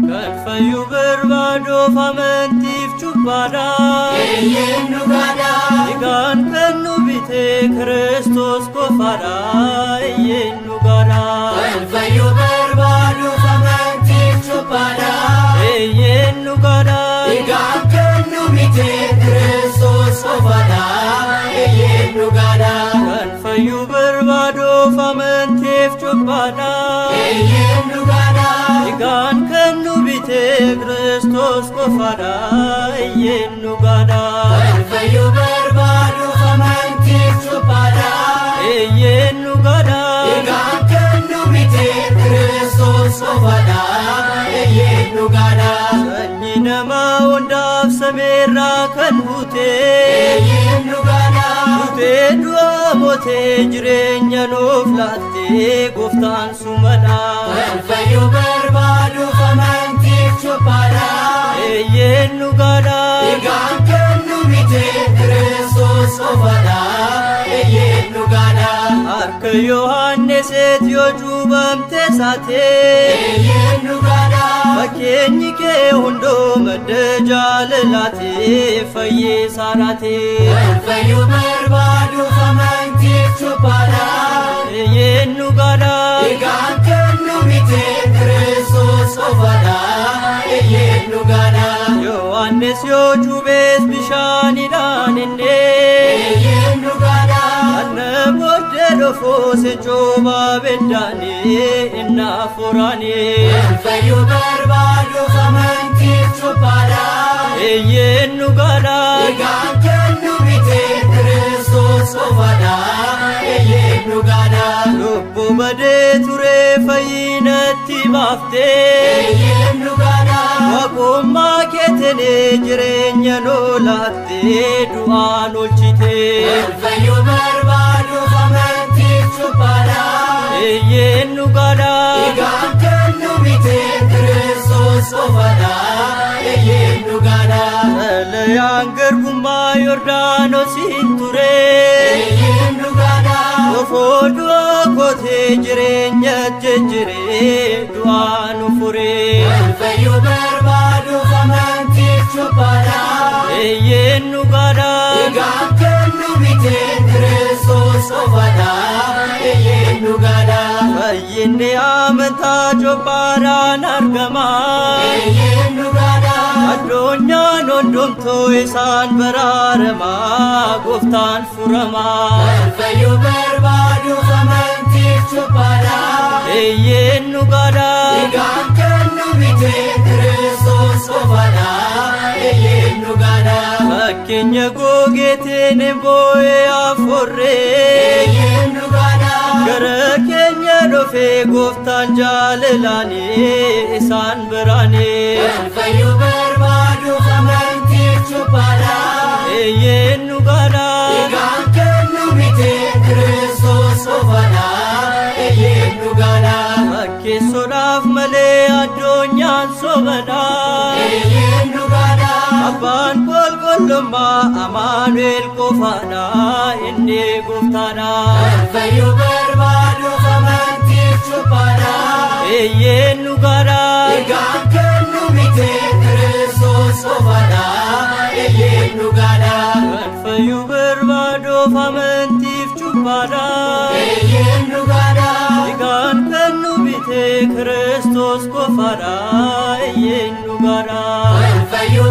Kan fayyu barbaaduuf amantiif cubbaadha. Eeyyeen dhugaadha. Dhiigaan kan nu bite Kiristoos qofaadha. Eeyyeen dhugaadha. Kan fayyu barbaaduuf amantiif cubbaadha. Eeyyeen dhugaadha. Dhiigaan kan nu bite Kiristoos qofaadha. Eeyyeen dhugaadha. Kan fayyu barbaaduuf amantiif cubbaadha. Eeyyeen dhugaadha. Dhiigaan kan nu bite Kiristoos qofaadha. Eeyyeen dhugaadha. Kan fayyu barbaaduuf amantiif cubbaadha. Eeyyeen dhugaadha. Dhiigaan kan nu bite Kiristoos qofaadha. Eeyyeen dhugaadha. Sanyii namaa hundaaf samiirraa kan buute. Eeyyeen dhugaadha. Duutee du'a mootee jireenya nuuf laattee gooftaan sumadha. Kan fayyu barbaaduuf amantiif cubbaadha. Eeyyeen dhugaadha. Dhiigaan kan nu bite Kiristoos qofaadha. Eeyyeen dhugaadha. Harka Yohaanniseet yoo cuubamte saate. Eeyyeen dhugaadha. Fakkeenyi kee hunduu madda jaalalaati fayyisaadhaati. Kan fayyu barbaaduuf amantiif cubbaadha. Eeyyeen dhugaadha. Dhiigaan kan nu bite Kiristoos qofaadha. Eeyyeen dhugaadha. Yohaannis yoo cuubees bishaanidhaan inni. Eeyyeen dhugaadha. Anna booddee dhufuus cuuba biddaanii inni hafuuraanii. Kan fayyu barbaaduuf amantiif cubbaadha. Eeyyeen dhugaadha. Dhiigaan kan nu bite Kiristoos qofaadha. Eeyyeen dhugaadha. Lubbuu badee ture fayyinatti baaftee. Eeyyeen dhugaadha. Waaqummaa keetiin jireenya nuu laattee du'aan oolchite. Kan fayyu barbaaduuf amantiif cubbaadha. Eeyyeen dhugaadha. Dhiigaan kan nu bite Kiristoos qofaadha. Eeyyeen dhugaadha. Xalayaan garbummaa Yordaanosiin ture. Eeyyeen dhugaadha. Kofoo du'a kootee jireenya jijjiiree du'aa nu fure. Kan fayyu barbaaduuf amantiif cubbaadha. Eeyyeen dhugaadha. Dhiigaan kan nu bite Kiristoos qofaadha. Eeyyeen dhugaadha. Fayyinni amantaa cubbaadhaan argama. Eeyyeen dhugaadha. Addunyaan hundumtuu isaan baraarama gooftaan furama. Kan fayyu barbaaduuf amantiif cubbaadha. Eeyyeen dhugaadha. Dhiigaan kan nu bite Kiristoos qofaadha. Eeyyeen dhugaadha. Fakkeenya gogeetiin boo'ee hafuurree. Eeyyeen dhugaadha. Gara keenya dhufee gooftaan jaalalaanii isaan biraanii. Kan fayyu barbaaduuf amantiif cubbaadha. Eeyyeen dhugaadha. Dhiigaan kan nu bite Kiristoos qofaadha. Eeyyeen dhugaadha. Fakkeessuudhaaf malee addunyaan sobadha. Eeyyeen dhugaadha. Abbaan qulqullummaa Amaanu'el qofaadha inni gooftaadha. Kan fayyu barbaaduuf amantiif cubbaadha. Eeyyeen dhugaadha. Dhiigaan kan nu bite Kiristoos qofaadha. Eeyyeen dhugaadha. Kan fayyu barbaaduuf amantiif cubbaadha. Eeyyeen dhugaadha. Dhiigaan kan nu bite Kiristoos qofaadha. Eeyyeen dhugaadha. Kan fayyu